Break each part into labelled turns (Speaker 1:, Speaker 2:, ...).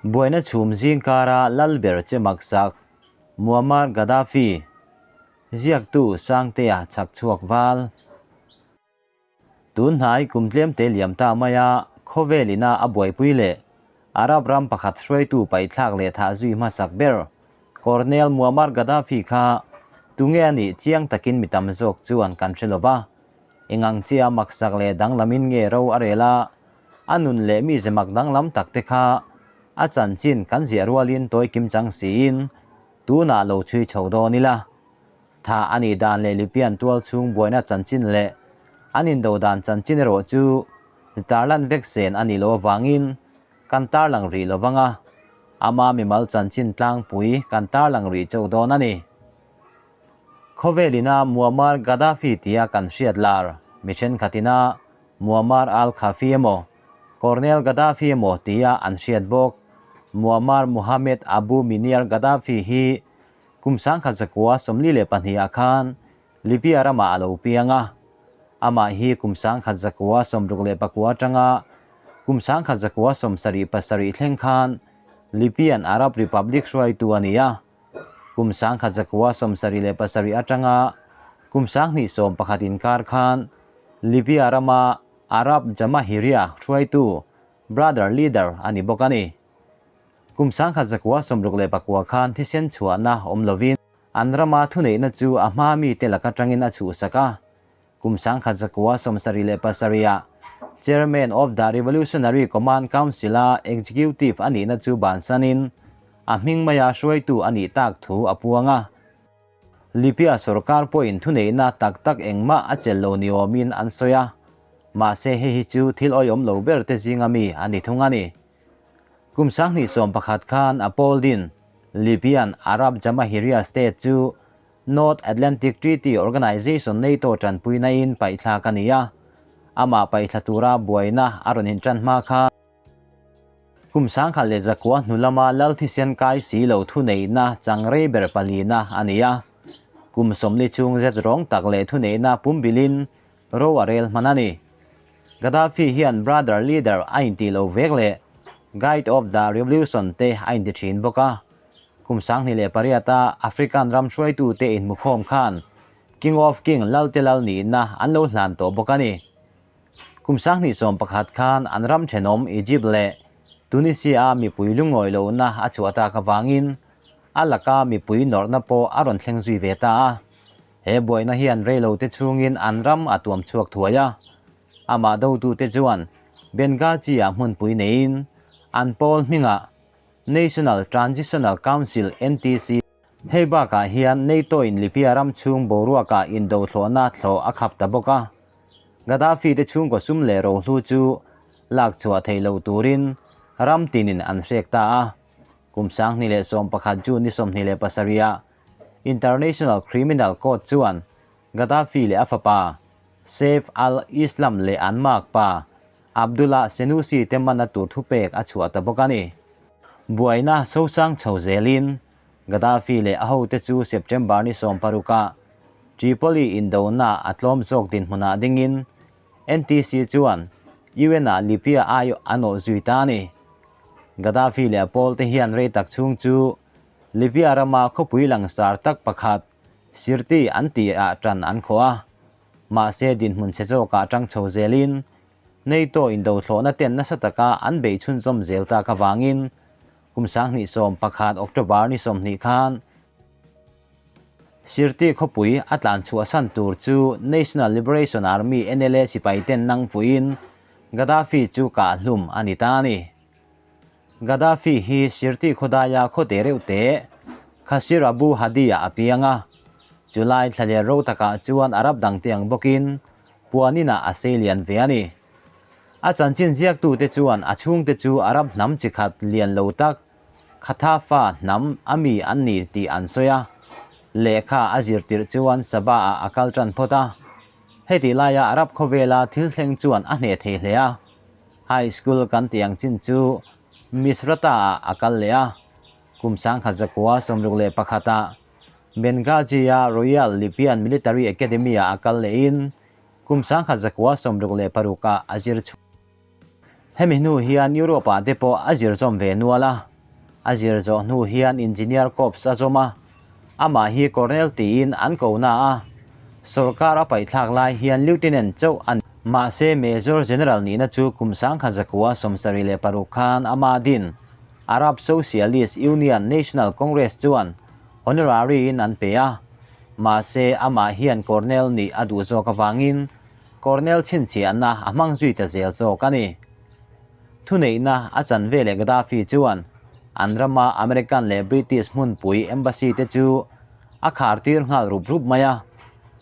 Speaker 1: Buaina chhum zingkara Lalber che maksak Muammar Gaddafi, ziaktu Sangtea chhakchhuak val. Tun hnai kum tlemte liam ta maia khawvel ina a buaipui leh Arab ram pakhat hruaitu paihthlak leh thah zui hmasak ber Colonel Muammar Gaddafi kha tunge a nih chiang takin mi tam zawk chuan kan hre lova, engang chia maksak leh danglamin nge ro a rel a, a nun leh mi zemak danglam tak te kha a chanchin kan ziah rualin tawi kim chang siin tunah lo chhui chho dawn ila. Tha a nih dan leh Lipian tual chhung buaina chanchin leh an indo dan chanchin erawh chu tarlan vek sen a nih loh avangin kan tarlang rih lo vang a, ama mimal chanchin tlangpui kan tarlang rih chauh dawn a ni. Khawvel ina Muammar Gaddafi tia kan hriat lar mi thenkhat ina Muammar al-Khafi emaw, Colonel Gaddafi emaw tia an hriat bawk Muammar Muhammad Abu Miniar Gaddafi hi Kum 1942 ah khan Libya ramah a lo piang a, amah hi kum 1969 atanga kum 1977 thleng khan Libyan Arab Republic hruaitu a ni a, kum 1977 atanga kum 2011 inkar khan Libya rama Arab Jamahiriya hruaitu, Brother Leader, a ni bawk a ni. Kum 1969 khan thisen chhuahna awm lovin an rama thuneihna chu a hma mite laka tangin a chhuhsak a. Kum 1977 ah Chairman of the Revolutionary Command Council-a Executive a nihna chu bansanin a hming maia hruaitu a nih tak thu a puang a. Libya sorkar pawhin thuneihna tak tak engmah a chelh lo ni awmin an sawi a, mahse hei hi chu thil awihawm lo ber te zinga mi a ni thung a ni. Kum 2011 khan a pawl din Libyan Arab Jamahiriya State chu North Atlantic Treaty Organization NATO tanpuina in paihthlak a ni a, amah paihthla tura buaina a rawn intan hma kha kum 1900 hnu lama lal thisen kai si lo thuneihna changrei ber palina a ni a, kum 40 chhung zet rawng tak leh thuneihna pumbilhin ro a rel hman a ni. Gaddafi hian Brother Leader a intih lo vek leh Guide of the Revolution te a inti thin bawk a. Kum 2008 a African ram hruaitute inhmukhawm khan King of King Lalte Lal nihna an lo hlan tawh bawk a ni. Kum 2011 khan an ram thenawm Egypt leh Tunisia-a mipui lungawi lohna a chhuah tak avangin a laka mipui nawrhna pawh a rawn thleng zui ve ta a. He buaina hian reilote chhungin an ram a tuam chhuak thuai a, amah dotute chuan Benghazi-ah hmunpui neiin an pawl hmingah National Transitional Council, NTC, Hei bakah hian NATO-in Libya ram chhung boruakah indothlawhna thlawh a khap ta bawk a, Gaddafi te chhungkaw sum leh rohlu chu lak chhuah theih loh turin ram tinin an hrek ta a. Kum 2011 June ni 27 ah International Criminal Court chuan Gaddafi leh a fapa Saif al-Islam leh an makpa Abdullah Senussi te mana tur thupek a chhuah ta bawk a ni. Buaina sosang chho zelin Gaddafi leh a hote chu September ni 16 ah Tripoli indona a tlawm zawk dinhmunah dingin NTC chuan UN ah Libya aiawh a nawh zui ta a ni. Gaddafi leh a pawlte hian rei tak chhung chu Libya rama khawpui langsar tak pakhat Sirti an tih ah tan an khawh a, mahse dinhmun chhe zawkah tang chho zelin NATO indothlawhna ten nasa taka an beih chhunzawm zel tak avangin kum 2011 October ni 20 khan Sirti khawpui a tlan chhuahsan tur chu National Liberation Army NLA sipai ten nang fuihin Gaddafi chu kah hlum a ni ta a ni. Gaddafi hi Sirti khawdaia khawte reuh te Khasir Abu Hadi-ah a piang a, chulai thlaler ro takah chuan Arab dangte ang bawkin puaninah a sei lian ve a ni. A chanchin ziaktute chuan a chhungte chu Arab hnam chi khat lian lo tak Khathafa hnam a mi an ni tih an sawi a, lehkha a zirtirh chuan Sabah-ah a kal tan phawt a. Heti laia Arab khawvela thil thleng chuan a hneh thei hle a. High School kan tih ang chin chu Misrata-ah a kal leh a, kum 1961 ah Benghazi-a Royal Libyan Military Academy-ah a kal lehin kum 1966 ah a zir chhuak. Hemi hnu hian Europe-ah te pawh a zir zawm ve nual a. A zir zawh hnu hian Engineer Corps a zawm a, amah hi Colonel tiin an ko na a, sawrkar a paihthlak lai hian Lieutenant chauh a ni. Mahse Major General nihna chu kum 1976 khan ama din Arab Socialist Union National Congress chuan honorary in an pe a, mahse amah hian Colonel nih a duh zawk avangin Colonel chhinchhiahna a hmang zui ta zel zawk a ni. Thuneihna a chan ve leh Gaddafi chuan an rama American leh British hmunpui embassy te chu a khar tir nghal rup rup mai a.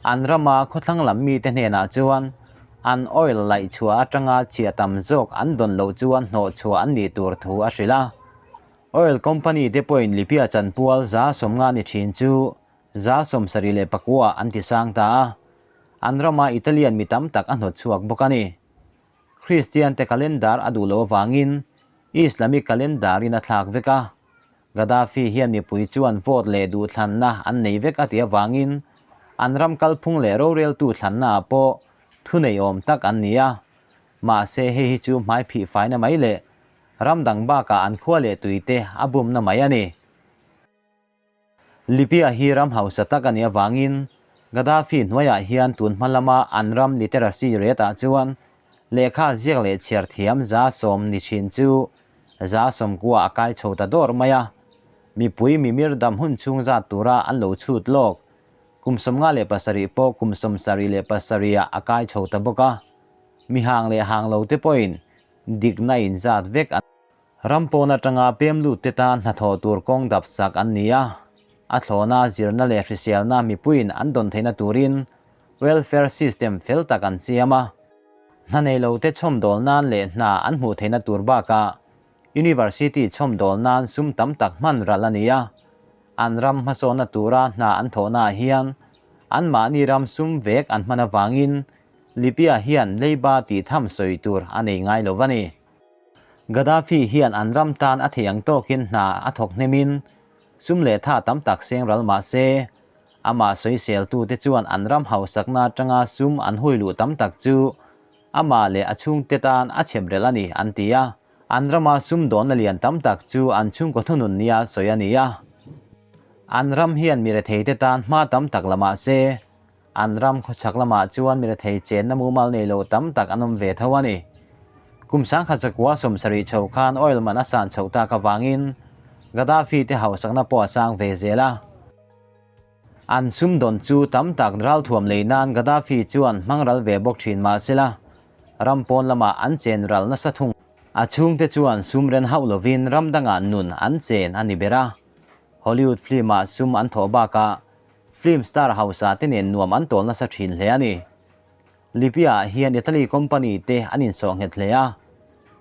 Speaker 1: An rama khawthlang lam mite hnenah chuan an oil laih chhuah atanga chhia tam zawk an dawn loh chuan hnawh chhuah an nih tur thu a hrilh a. Oil company te pawhin Libya chanpual 150 ni thin chu 79% an tisang ta a. An rama Italian mi tam tak a hnawt chhuak bawk a ni. Kristian te calendar a duh loh avangin Islamic calendar in a thlak vek a. Gaddafi hian mipui chuan vote leh duhthlanna an nei vek a tih avangin an ram kalphung leh roreltu thlanna ah pawh thuneiawm tak an ni a. Mahse hei hi chu hmaiphih faina mai leh ram dang bakah an khua leh tui te a bumna mai a ni. Libya hi ram hausa tak a nih avangin Gaddafi hnuaiah hian tun hma lama an ram literacy rate ah chuan lehkha ziak leh chhiar thiam 10% ni thin chu 90% a kai chho ta dawr mai a. Mipui mimir dam hun chhung zat tura an lo chhut lawk kum 57 pawh kum 77 ah a kai chho ta bawk a. Mi hang leh hang lo te pawhin dikna inzat vek an. Ram pawn atanga pem lut te tan hnathawh tur kawng dap sak an ni a, a thlawhna, zirna leh hriselna mipuiin an dawn theihna turin welfare system fel tak an siam a. Hna nei lo te chhawmdawl nan leh hna an hmuh theihna tur bakah university chhawmdawl nan sum tam tak hman ral a ni a. An ram hmasawnna tura hna an thawhnaah hian anmahni ram sum vek an hman avangin Libya hian leiba tih tham sawi tur a nei ngai lo va ni. Gaddafi hian an ram tan a thei ang tawkin hna a thawk hnemin sum leh tha tam tak seng ral mah se, amah sawiseltute chuan an ram hausakna atanga sum an hui luh tam tak chu amah leh a chhungte tan a chep relh a ni an ti a. An rama sum dawnna lian tam tak chu an chhungkaw thunun nia sawi a ni a. An ram hian mi retheite tan hma tam tak la mah se, An ram khawchhak lamah chuan mi rethei chenna mumal nei lo tam tak an awm ve tho a ni. Kum 1970 chho khan oil man a san chhoh tak avangin Gaddafi te hausakna pawh a sang ve zel a. An sumdawn chu tam tak ralthuam lei nan Gaddafi chuan hmang ral ve bawk thin mah sela, ram pawn lamah an chen ral nasa thung. A chhungte chuan sum ren hauh lovin ram dangah nun an chen a ni ber a. Hollywood film-ah sum an thawh bakah Film star hausa te nen nuam an tawl nasa thin hle a ni. Libya ah hian Italy company te an insawh nghet hle a.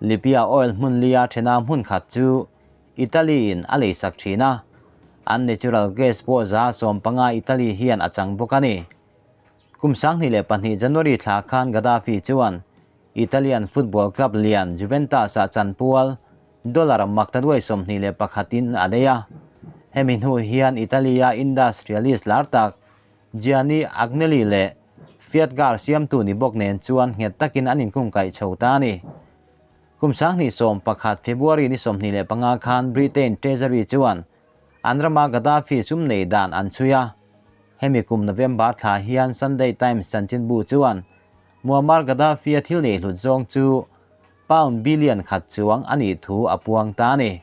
Speaker 1: Libya oil hmun lia thena hmun khat chu Italy in a leisak thin a. An natural gas pawh 15% Italy hian a chang bawk a ni. Kum 2002 January thla khan Gaddafi chuan Italian football club lian Juventus ah chanpual Dollar maktaduai 21 in a lei a. Hemi hnu hian Italy-a industrialist lar tak Gianni Agnelli leh Fiat car siamtu ni bawk nen chuan nghet takin an inkungkaih chho ta a ni. Kum 2011 February ni 25 khan Britain Treasury chuan an rama Gaddafi sum nei dan an chhui a. Hemi kum November thla hian Sunday Times chanchinbu chuan Muammar Gaddafi-a thil nei hlut zawng chu Pound billion khat chuang a nih thu a puang ta a ni.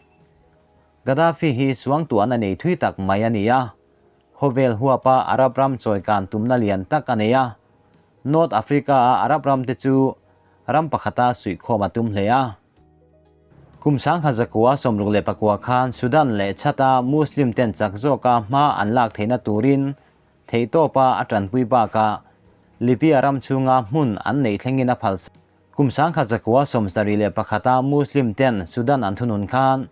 Speaker 1: Gaddafi hi suangtuahna nei thui tak mai a ni a. Khawvel huapa Arab ram chawikan tumna lian tak a nei a. North Africa-a Arab ramte chu ram pakhata suihkhawm a tum hle a. Kum 1969 khan Sudan leh Chad-a Muslim ten chak zawka hma an lak theihna turin theihtawpa a tanpui bakah Libya ram chhunga hmun an neih thlengin a phal. Kum 1971 a Muslim ten Sudan an thunun khan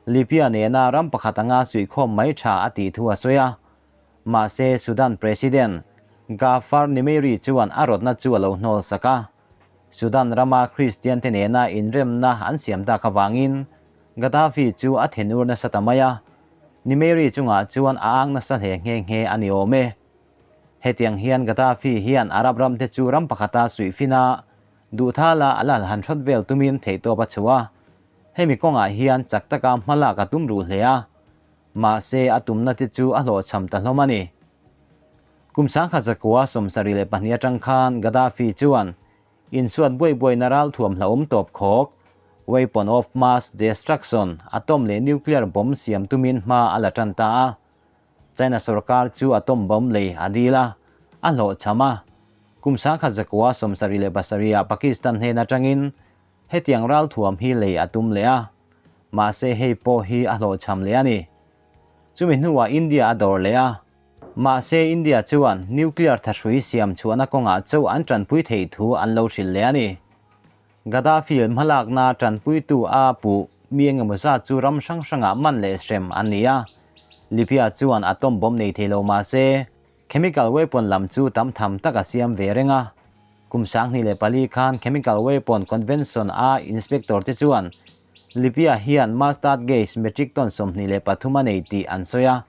Speaker 1: Libya nena ram pakhat anga suihkhawm mai tha a tih thu a sawi a. Mahse Sudan President Gaafar Nimeiry chuan a rawtna chu a lo hnawl sak a. Sudan rama Kristian te nena inremna an siam tak avangin Gaddafi chu a thenur nasa ta mai a. Nimeiry chungah chuan a ang nasa hle nghe nghe a ni awm e. Hetiang hian Gaddafi hian Arab ramte chu ram pakhata suihfin a, duhthala a lal han hrawt vel tumin theihtawp a chhuah a. Hemi kawngah hian chak taka hma lak a tum ruh hle a, mahse a tumna te chu a hlawhchham ta hlawm a ni. Kum 1972 atang khan Gaddafi chuan insuat buai buaina ralthuam hlauhawm tawp khawk, weapon of mass destruction, atom leh nuclear bomb siam tumin hma a la tan ta a. China sorkar chu atom bomb lei a dil a, a hlawhchham a. Kum 1977 ah Pakistan hnen atangin Hetiang ralthuam hi lei a tum leh a, mahse hei pawh hi a hlawhchham leh a ni. Chumi hnuah India a dawr leh a, mahse India chuan nuclear thahrui siam chhuahna kawngah chauh an tanpui theih thu an lo hrilh leh a ni. Gaddafi hmalakna tanpuitu a puh mi engemaw zat chu ram hrang hrangah man leh hrem an ni a, Libya chuan atom bomb nei thei lo mahse chemical weapon lam chu tam tham tak a siam ve reng a. Kum 2004 khan Chemical Weapon Convention a inspector te chuan Libya hian mustard gas metric ton 23 a nei tih an sawi a,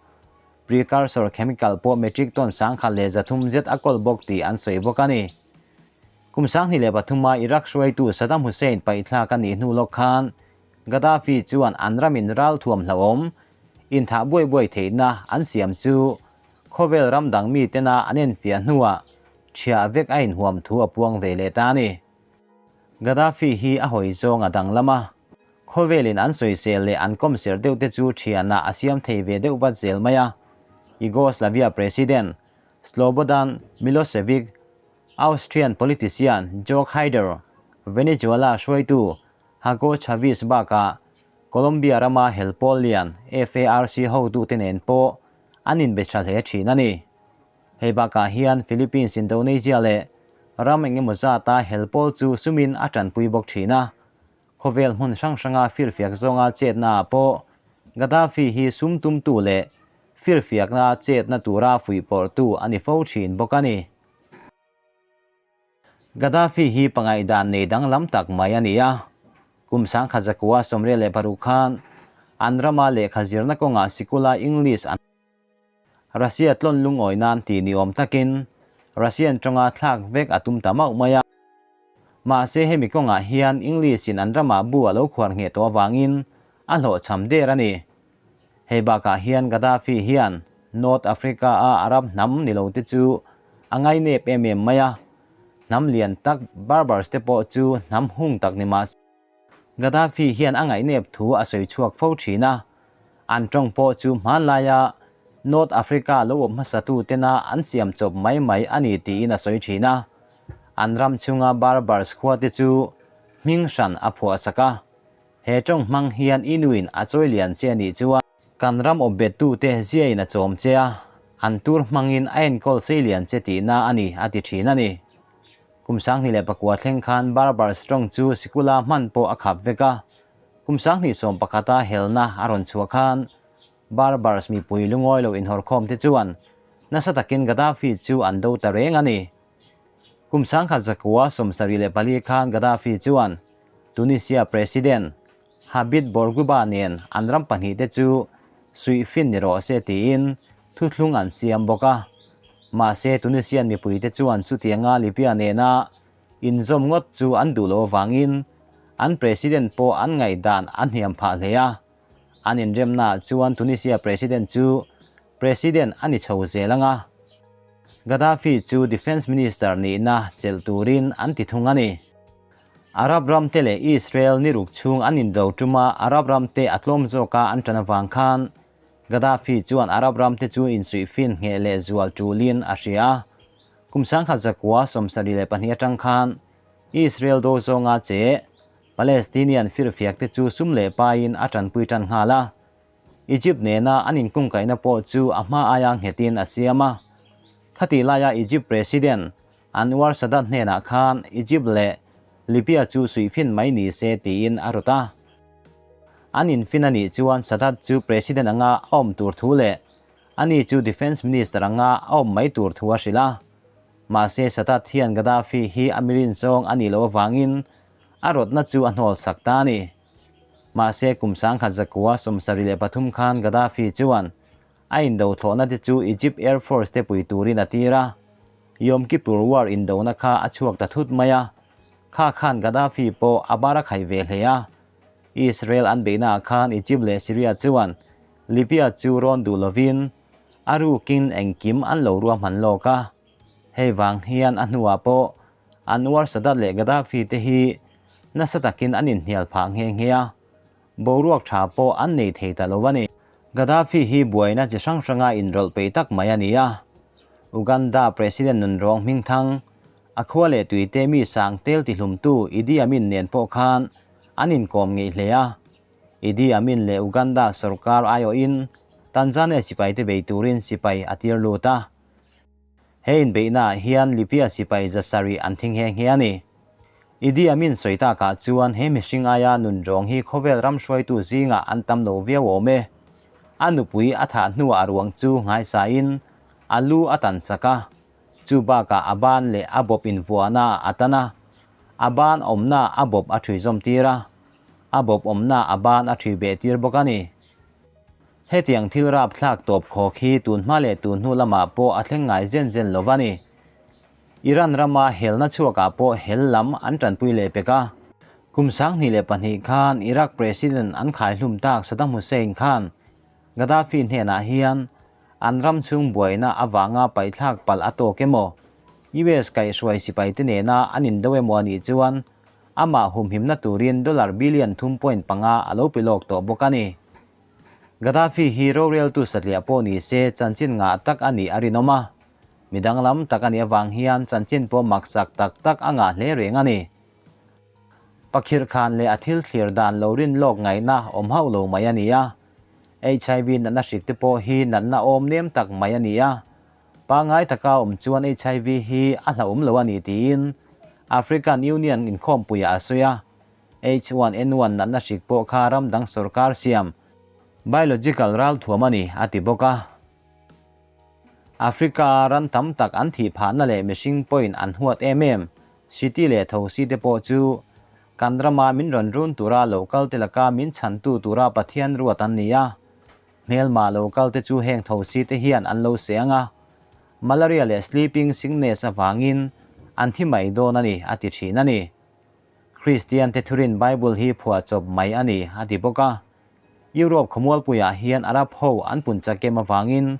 Speaker 1: precursor chemical pawh metric ton 1130 zet a kawl bawk tih an sawi bawk a ni. Kum 2003 a Iraq hruaitu Saddam Hussein paihthlak a nih hnu lawk khan Gaddafi chuan an ramin ralthuam hlauhawm inthah buai buai theihna an siam chu khawvel ram dang mi tena an enfiah hnuah Chhiah vek a inhuam thu a puang ve leh ta a ni. Gaddafi hi a hawi zawng a danglam a, khawvelin an sawisel leh an kawmser deuh te chu thianah a siam thei ve deuh vat zel mai a. Yugoslavia President Slobodan Milosevic, Austrian politician Jörg Haider, Venezuela hruaitu Hugo Chavez bakah Colombia rama helpawl lian FARC hotute nen pawh an inbe tha hle thin a ni. Hei bakah hian Philippines, Indonesia leh ram eng emaw zata helpawl chu sumin a tanpui bawk thin a. Khawvel hmun hrang hranga firfiak zawnga chetnaah pawh Gaddafi hi sum tumtu leh firfiakna chetna tura fuihpawrhtu a ni fo thin bawk a ni. Gaddafi hi pangaihdan nei danglam tak mai a ni a. Kum 1986 khan an rama lehkha zirna kawngah sikula English an Russia tlawn lungawi nan ti ni awm takin Russian tawnga thlak vek a tum ta mauh mai a. Mahse hemi kawngah hian English in an ramah bu a lo khuar ngheh tawh avangin a hlawhchham der a ni. Hei bakah hian Gaddafi hian North Africa-a Arab hnam ni lo te chu a ngainep em em mai a, hnam lian tak Berbers te pawh chu hnam hung tak ni mah se, Gaddafi hian a ngaihnep thu a sawi chhuak fo thin a, an tawng pawh chu hmanlaia North Africa lo awm hmasatu tena an siam chawp mai mai a ni tiin a sawi thin a, an ram chhunga Berbers khua te chu hming hran a phuahsak a. He tawng hmang hian i nuin a chawi lian che a nih chuan kan ram awpbettute ziain a chawm che a, an tur hmangin a enkawl sei lian che tihna a ni, a ti thin a ni. Kum 2009 thleng khan Barber Strong chu sikula hman pawh a khap vek a, kum 2011 a helna a rawn chhuah khan Barbers mipui lungawi lo inhawrkhawm te chuan nasa takin Gaddafi chu an do ta reng a ni. Kum 1974 khan Gaddafi chuan Tunisia President Habib Bourguiba nen an ram pahnih te chu suihfin ni rawh se tiin thuthlung an siam bawk a. Mahse Tunisian mipui te chuan chutianga Libya nena inzawm ngawt chu an duh loh avangin an President pawh an ngaihdan a hniam phah hle a. An inremnaah chuan Tunisia President chu President a ni chho zel ang a, Gaddafi chu Defence Minister nihna chelh turin an ti thung a ni. Arab ramte leh Israel ni ruk chhung an indo tuma Arab ramte a tlawm zawka an tan avang khan Gaddafi chuan Arab ramte chu insuihfin ngheh leh zual tulin a hria a. Kum 1972 atang khan Israel do zawnga che Palestinian firfiakte chu sum leh paiin a tanpui tan nghal a. Egypt nena an inkungkaihna pawh chu a hma aia nghetin a siam a. Khatih laia Egypt President Anwar Sadat hnenah khan Egypt leh Libya chu suihfin mai ni se tiin a rawt a. An infin a nih chuan Sadat chu President anga a awm tur thu leh ani chu Defence Minister anga a awm mai tur thu a hrilh a. Mahse Sadat hian Gaddafi hi a mirin zawng a nih loh avangin a rawtna chu a hnawl sak ta a ni. Mahse kum 1973 khan Gaddafi chuan a indo thlawhna te chu Egypt Air Force te pui turin a tir a, Yom Kippur War indona kha a chhuak ta thut mai a, kha khan Gaddafi pawh a bar a khai ve hle a. Israel an beihnaah khan Egypt leh Syria chuan Libya chu rawn duh lovin a rukin engkim an lo ruahman lawk a. Hei vang hian a hnuah pawh Anwar Sadat leh Gaddafi te hi nasa takin an inhnial phah nghe nghe a, boruak tha pawh an nei thei ta lo a ni. Gaddafi hi buaina chi hrang hranga inrawlh peih tak mai a ni a. Uganda President nunrawng hmingthang, a khua leh tuite mi sang tel tihlumtu Idi Amin nen pawh khan an inkawm ngeih hle a. Idi Amin leh Uganda sorkar aiawhin Tanzania sipaite bei turin sipai a tir lut a. He inbeihnaah hian Libya sipai zasarih an thi nghe nghe a ni. Idi Amin sawi takah chuan he mihring aia nunrawng hi khawvel ram hruaitu zingah an tam lo viau awm e. A nupui a thah hnuah a ruang chu ngaisain a lu a tan sak a, chu bakah a ban leh a bawp invuahna a tan a, a ban awmna a bawp a ṭhui zawm tir a, a bawp awmna a ban a ṭhui beh tir bawk a ni. Hetiang thil rapthlak tawp khawk hi tun hma leh tun hnu lamah pawh a thleng ngai zen zen lo a ni. Iran rama helna chhuakah pawh hel lam an tanpui leh pek a. Kum 2002 khan Iraq President an khaihlum tak Saddam Hussein khan Gaddafi hnenah hian an ram chhung buaina avanga paihthlak palh a tawk emaw, US kaihhruai sipaite nena an indo emaw a nih chuan amah humhimna turin dollar billion 3.5 a lo pe lawk tawh bawk a ni. Gaddafi hi roreltu satliah pawh ni se chanchin ngah tak a nih a rinawm a, mi danglam tak a nih avang hian chanchin pawh maksak tak tak a ngah hle reng a ni. Pakhirh khan leh a thil thlir dan lo rin lawk ngaihna awm hauh lo mai a ni a. HIV natna hrik te pawh hi natna awm nem tak mai a ni a. Pangngai taka awm chuan HIV hi a hlauhawm lo a ni tiin African Union inkhawmpuiah a sawi a. H1N1 natna hrik pawh kha ram dang sorkar siam biological ralthuam a ni, a ti bawk a. Africa-a ran tam tak an thih phahna leh mihring pawhin an huat em em, city leh thosi te pawh chu kan rama min rawn run tura lo kal te laka min chhantu tura Pathian ruat an ni a. Hmelma lo kal te chu heng thosi te hian an lo seng a, malaria leh sleeping sickness avangin an thi mai dawn a ni, a ti thin a ni. Kristian te thurin Bible hi phuahchawp mai a ni, a ti bawk a. Europe khawmualpuiah hian Arab ho an pun chak em avangin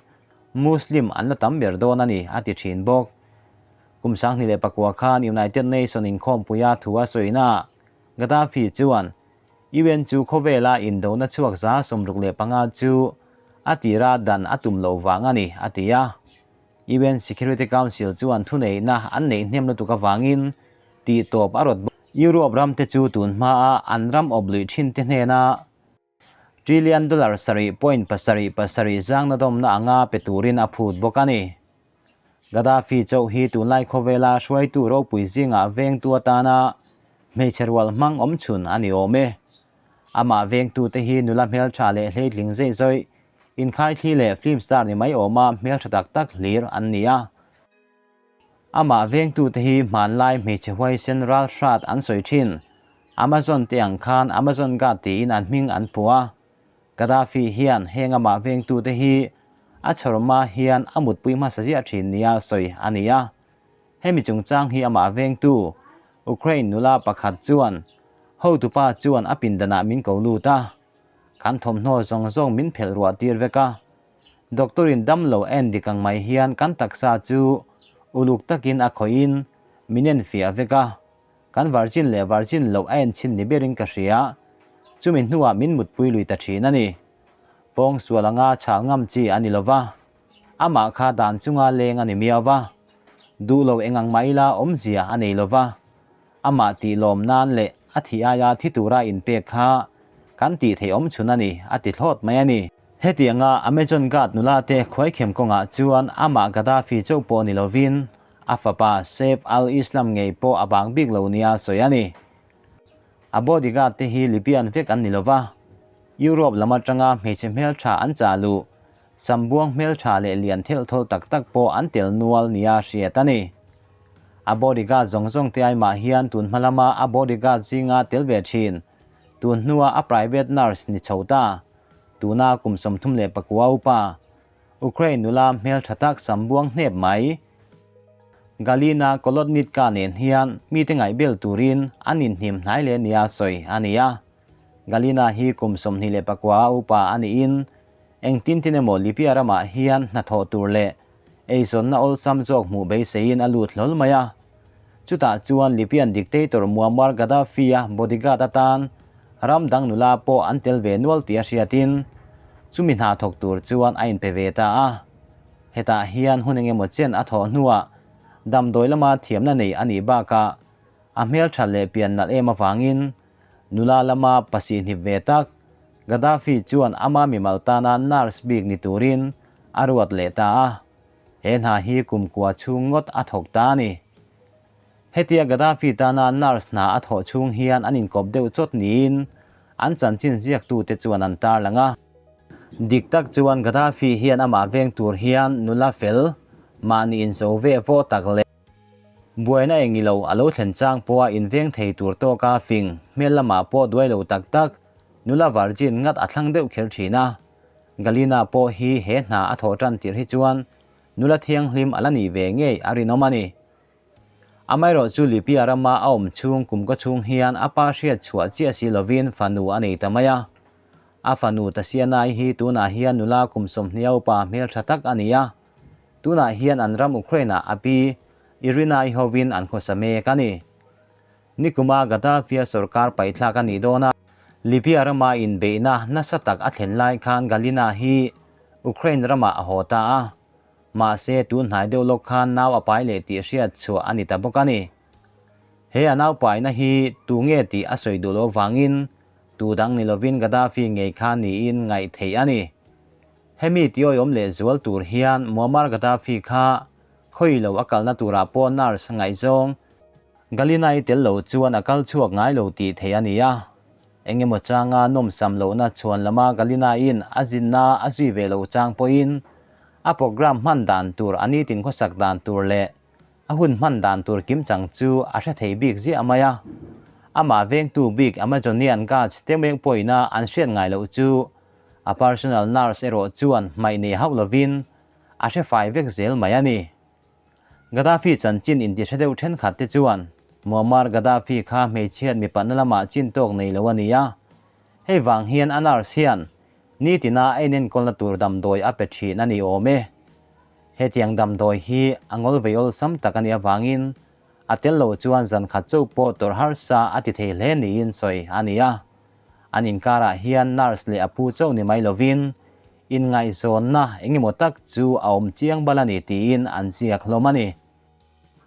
Speaker 1: Muslim an la tam ber dawn a ni, a ti thin bawk. Kum 2009 khan United Nation inkhawmpuia thu a sawina Gaddafi chuan UN chu khawvela indona chhuak 65 chu a tira dan a tum lo vang a ni, a ti a. UN Security Council chuan thuneihna an neih hnem lutuk avangin tih tawp a rawt bawk. Europe ram te chu tun hmaa an ram awp luih thin te hnena trillion dollar 7.77 zangna dawmna anga pe turin a phut bawk a ni. Gaddafi chauh hi tunlai khawvela hruaitu ropui zingah vengtu atana hmeichhe rual hmang awm chhun a ni awm e. Amah vengtute hi nula hmeltha leh hleitling zeih zawih, inkhaithli leh film star ni mai awma hmeltha tak tak hlir an ni a. Amah vengtute hi hmanlai hmeichhe huaisen ral hrat an sawi thin. Amazon te ang khan Amazon Guard tiin an hming an phuah a. Gaddafi hian heng amah vengtute hi a chhawrma hian a mutpui hmasa ziah thin nia sawi a ni a. Hemi chungchang hi amah vengtu Ukraine nula pakhat chuan hotupa chuan a pindanah min ko lut a, kan thawmhnaw zawng zawng min phelh ruah tir vek a. Doctor in damlo en dik ang mai hian kan taksa chu uluk takin a khawih in min en fiah vek a, kan virgin leh virgin loh a en chhin ni berin ka hria. Chumi hnuah min mutpui lui ta thin a ni. Pawng sual anga chhal ngam chi a ni lova, amah kha dan chunga leng a ni miau va, duh lo eng ang mah ila awmzia a nei lova, amah tih lawm nan leh a thih aia thi tura inpek kha kan tih theih awm chhun a ni, a ti thlawt mai a ni. Hetianga Amazon Guard nula te khuaikhem kawngah chuan amah Gaddafi chauh pawh ni lovin a fapa Saif al-Islam ngei pawh a bang bik lo nia sawi a ni. A bodyguard te hi Libyan vek an ni lova, Europe lam atanga hmeichhe hmeltha an chah luh Sambuang hmeltha leh lian thelh thawlh tak tak pawh an tel nual nia hriat a ni. A bodyguard zawng zawng te aimah hian tun hma lama a bodyguard zinga tel ve thin, tun hnua a private nurse ni chho ta, tuna kum 39 upa, Ukraine nula hmeltha tak sambuang hnep mai, Galina Kolodnitka nen hian mite ngaihbel turin an inhnim hnai leh nia sawi a ni a. Galina hi kum 29 a upa a niin engtin tin emaw Libya ramah hian hnathawh tur leh eizawnna awlsam zawk hmuh beiseiin a lut hlawl mai a. Chutah chuan Libyan dictator Muammar Gaddafi-a bodyguard atan ram dang nula pawh an tel ve nual tih a hriatin chumi hna thawk tur chuan a inpe ve ta a. Hetah hian hun engemaw chen a thawh hnuah damdawi lama thiamna nei a nih bakah a hmelthat leh pian nalh em avangin nula lama pasihnip ve tak Gaddafi chuan ama mimal tana nurse bik ni turin a ruat leh ta a. He hna hi kum kua chhung ngawt a thawk ta a ni. Hetia Gaddafi tana nurse hna a thawh chhung hian an inkawp deuh chawt niin an chanchin ziaktute chuan an tarlang a. Dik tak chuan Gaddafi hian amah veng tur hian nula fel, mahni inzo ve vaw tak leh buaina eng ilo a lo thlen chang pawha inveng thei tur tawka fing hmel lamah pawh duai lo tak tak nula virgin ngat a thlang deuh kher thin a. Galina pawh hi he hna a thawh tan tirh hi chuan nula thianghlim a la nih ve ngei a rinawm a ni. Amaherawh chu Libya rama a awm chhung kum ka chhung hian a pa hriat chhuah chiah si lovin fanu a nei ta mai a. A fanu Tasianai hi tunah hian nula kum 20 upa hmeltha tak a ni a. Tunah hian an ram Ukraine-ah a pi Irina-i hovin an khawsa mek a ni. Nikuma Gaddafi-a sorkar paihthlak a nih dawn a, Libya rama inbeihna nasa tak a thlen lai khan Galina hi Ukraine ramah a haw ta a, mahse tun hnai deuh lawk khan nau a pai leh tih hriat chhuah a ni ta bawk a ni. He a nau paina hi tu nge tih a sawi duh loh vangin tu dang ni lovin Gaddafi ngei kha niin ngaih theih a ni. Hemi tiawiawm leh zual tur hian Muammar Gaddafi kha khawi lo a kalna turah pawh nurse ngaihzawng Galina-i tel lo chuan a kal chhuak ngai lo tih theih a ni a. Eng emaw changa nawmsam lohna chhuan lama Galina-in a zinna a zui ve loh chang pawhin a programme hman dan tur, a nitin khawsak dan tur leh a hun hman dan tur kimchang chu a hre thei bik ziah mai a. Amah vengtu bik Amazonian guards te meng pawhina an hriat ngai loh chu a personal nurse erawh chuan hmaih nei hauh lovin a hre fai vek zel mai a ni. Gaddafi chanchin intihre deuh thenkhat te chuan Muammar Gaddafi kha hmeichhiat mipatna lamah chin tawk nei lo a ni a, hei vang hian a nurse hian nitina a inenkawlna tur damdawi a pe thin a ni awm e. Hetiang damdawi hi a ngawl vei awlsam tak a nih avangin a tel lo chuan zan khat chauh pawh tawrh harsa a ti thei hle niin sawi a ni a. An inkarah hian nurse leh a pu chauh ni mai lovin Inngaihzawnna engemaw tak chu a awm chiang bal a ni tiin an ziak hlawm a ni.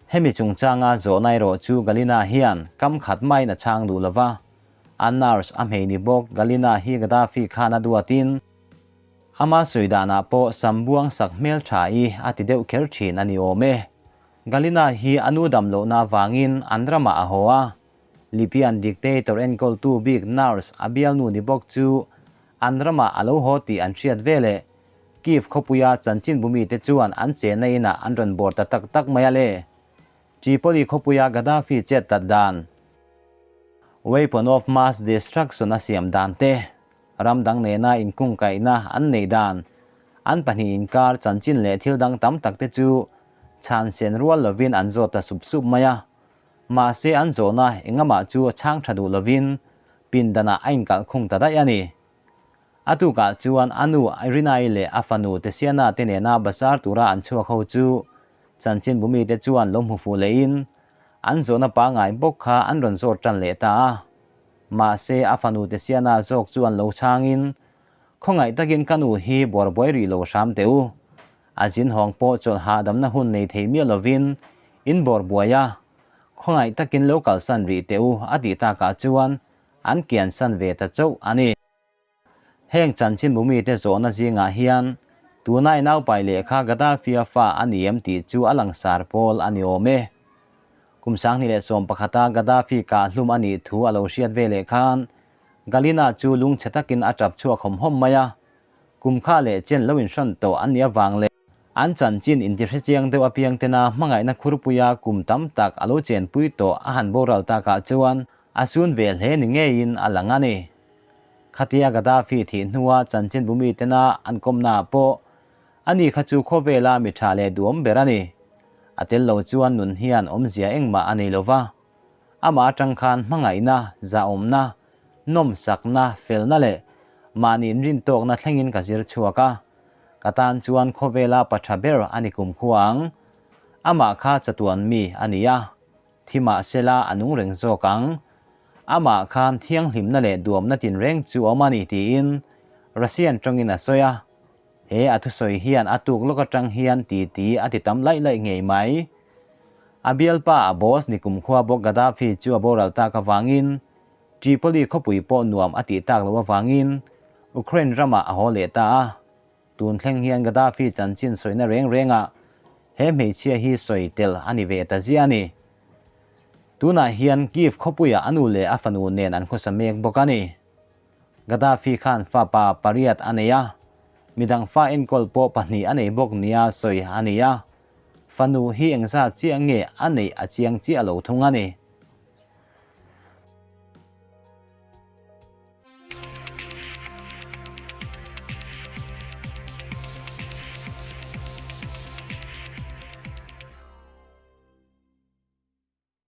Speaker 1: Hemi chungchanga zawhna erawh chu Galina hian kam khat maiin a chhang duh lova, a nurse a hmei ni bawk Galina hi Gaddafi khan a duatin ama sawi danah pawh sambuang sak hmel tha i a ti deuh kher thin a ni awm e. Galina hi a nu dam lohna avangin an ramah a haw a, Libyan dictator enkawltu bik nurse a bialnu ni bawk chu an ramah a lo haw tih an hriat veleh Kyiv khawpuia chanchinbu mite chuan an chenna inah an rawn bawr ta tak tak mai a le. Tripoli khawpuia Gaddafi chet tat dan, weapon of mass destruction a siam dan te, ram dang nena inkungkaihna an neih dan, an pahnih inkar chanchin leh thil dang tam tak te chu chhan sen rual lovin an zawt ta sup sup mai a. Mahse an zawhna engamah chu a chhang tha duh lovin pindanah a inkalh khung ta daih a ni. A tukah chuan a nu Irina-i leh a fanu Tesiana te nena bazar tura an chhuak ho chu chanchinbu mite chuan lo hmu fuh lehin an zawhna pangngai bawk kha an rawn zawt tan leh ta a. Mahse a fanu Tesiana zawk chuan lo chhangin, Khawngaih takin ka nu hi buarbuai rih lo hram teh u. A zin hawng pawh chawlh hahdamna hun nei thei miah lovin in bawr buai a, khawngaih takin lo kalsan rih teh u a tih takah chuan an kiansan ve ta chauh a ni. Heng chanchinbu mite zawhna zingah hian tunai naupai lehkha Gaddafi-a fa a ni em tih chu a langsar pawl a ni awm e. Kum 2011-a Gaddafi kahhlum a nih thu a lo hriat ve leh khan Galina chu lungchhe takin a tap chhuak hawm hawm mai a. Kum kha leh chen lo inhrawn tawh an nih avang leh an chanchin intihre chiang deuh apiang tena hmangaihna khurpuia kum tam tak a lo chenpui tawh a han boral takah chuan a sun ve hle ni ngeiin a lang a ni. Khatia Gaddafi thih hnua chanchinbu mi tena an kawmnaah pawh ani kha chu khawvela mi tha leh duhawm ber a ni. A tel lo chuan nun hian awmzia engmah a nei lova, amah atang khan hmangaihna, zahawmna, Nawmsakna, felna leh mahni inrintawkna thlengin ka zir chhuak a, ka tan chuan khawvela pa tha ber a ni kumkhua ang. Amah kha chatuan mi a ni a, thi mahsela a nung reng zawk ang. Amah khan thianghlimna leh duamna tinreng chu a awm a ni tiin Russian tawngin a sawi a. He a thusawi hian a tuk lawk atang hian titi a ti tam laih laih ngei mai. A bialpa a boss ni kumkhua bawk Gaddafi chu a boral tak avangin Tripoli khawpui pawh nuam a tih tak loh avangin Ukraine ramah a haw leh ta a. Tun thleng hian Gaddafi chanchin sawina reng rengah he hmeichhia hi sawi tel a ni ve ta ziah a ni. Tunah hian Kyiv khawpuiah a nu leh a fanu nen an khawsa mek bawk a ni. Gaddafi khan fapa pariat a nei a, midang fa enkawl pawh pahnih a nei bawk nia sawi a ni a, fanu hi engzat chiah nge a neih a chiang chiah lo thung a ni.